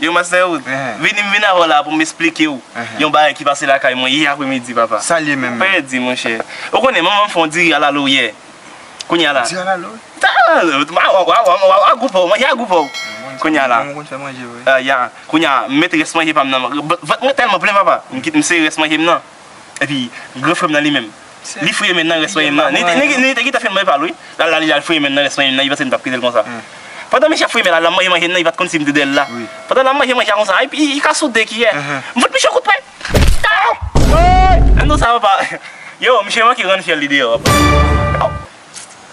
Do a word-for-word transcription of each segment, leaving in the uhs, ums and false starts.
Yo, mastè, ou vini, m vin avè w la pou m esplike w yon bagay ki pase lakay mwen yè apremidi, papa. Sa l ye menm? Ou pèdi, monchè. Ou konnen, manman m fè yon diri alalo yè. Kounye a la. Diri alalo? Ta, wa, wa, wa, wa, wa, gwoup ou, manje a gwoup ou. Kounye a la. Mwen konn fè manje, wi. Ah, ya. Kounye a, m met rès manje pa m nan. Vant mwen tèlman plen, papa. M kit, m sere rès manje m nan. Epi, gran frè m nan li menm. Li fouye men nan rès manje m nan. Li te, li, li te gentan fè manje pa l, wi. L al, li al fouye men nan rès manje m nan, li panse m t ap kite l konsa. Pandan misye ap fouye men la, l ap manje manje m nan, li pa t konn si m te dèyè l la. Pandan l ap manje manje a konsa, epi li ka sou de kiyè. M fout misye kout pwen. Ann nou sa, papa. Yo, misye manke rann fyèl li deyò, papa.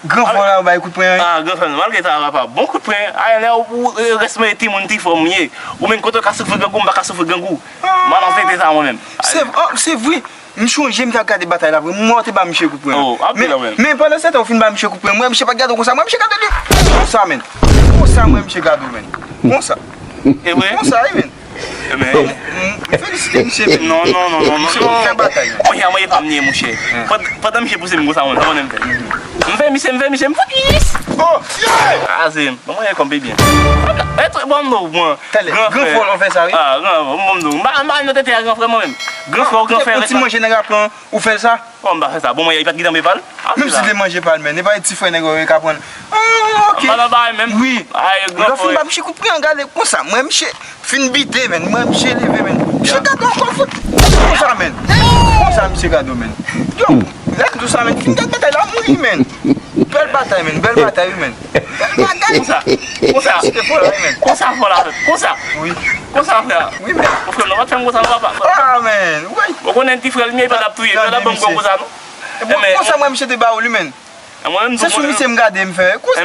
Gran frè w la, ou bay kout pwen, wi. Ah, gran frè m, malgre sa, papa. Bon kout pwen. Ay, lè ou, ou, rès mwen timoun ti fò m ye. Ou menm kote w ka soufri grangou, m pa ka soufri grangou. M al anfete sa mwen menm. Se, oh, se vre. M chonje m t ap gade batay la vre. M wè w te ba misye kout pwen. Oh, men, men pandan se tan ou fin ba misye kout pwen, m wè misye pa t gade w konsa. M wè misye gade w konsa, menn. Konsa m wè misye gade w, menn. Konsa. E vre? Konsa, wi, menn. M felisite misye, menn. Non, non, non, non, non. Misye konn fè batay, menn. Mwen, mwen, e pa m li ye, monchè. Pandan misye pouse m konsa, mwen, sa konnen m fè. M fè misye, m fè misye, m fout, yes! Oh, yeah! Kraze m. Bon, mwen, e konn byen. E, bon, non, mwen. Talè, gran frè w fè sa, wi. Ah, gran frè, bon, bon, m pa, m pa nan tete a gran frè mwen menm. Gran frè, gran frè. Ou ti manje nèg la pran, ou fè l sa? Oh, m pa fè sa. Bon, mwen, li pa t gentan manje pa l. Menm si li te manje pa l, menn. E pa ti frè nèg yo ka pran. Ah, ok. M pa nan bagay menm. Wi. Lè w fin ba misye kout pwen an, gade konsa. Mwen, misye fin bite, menn. Mwen, misye leve, menn. Misye gade ankò fout. Konsa, menn. Konsa, misye gade, menn. Yo, lè m di w sa, menn. Fin gade batay la, mouri, menn. Bèl batay, menn. Bèl batay, wi, menn. Bèl bagay. Konsa. Konsa. Misye te fò la, wi, menn. Konsa fò la, frè. Konsa. Wi. Konsa, frè. Wi, menn. Bon, frè m nan, pa t fè m konsa, non, papa. Ah, menn. Wi. Ou konnen ti frè l, li pa t ap touye, li pa t ap ban m gwo konsa, non. Bon, konsa, mwen, misye te ba ou li, menn. Mwen menm tou, se sou misye m gade m fè. Konsa, e,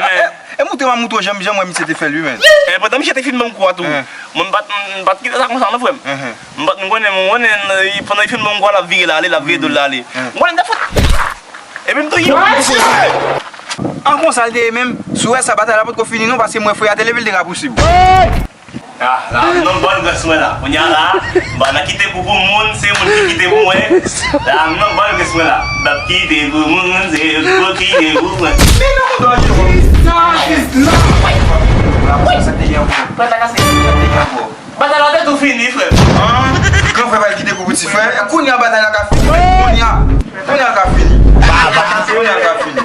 e moutre m a moutre w jan, jan mwen misye te fè l, wi, menn. E pandan misye te fin ban m kou a tou. Mwen m pa t, m pa t kite sa konsa, non, frè m. M pa t, m konnen, m konnen, e, pandan li fin ban m kou a, l ap vire l ale, l ap vire do l ale. M konnen m t ap fout. Epi m touye. An konsa l te ye menm. Si w wè sa, batay la potko fini, non, paske m wè frè a te leve, l te ka pouse w. Ah, la, m nan bòn grès mwen la. Kounye a la, m pa nan kite kou pou moun, se moun ki kite pou mwen. La, m nan bòn grès mwen la. M p ap kite kou pou moun, se moun ki kite pou mwen. Men nan mouda w, Jewòm. Sa, sa te gen ankò. Sa te gen ankò. Batay la te tou fini, frè m. Ah, gran frè pa kite kou pou ti frè. Kounye a batay la ka fini. Kounye a. Kounye a l ka fini. Kounye a l ka fini.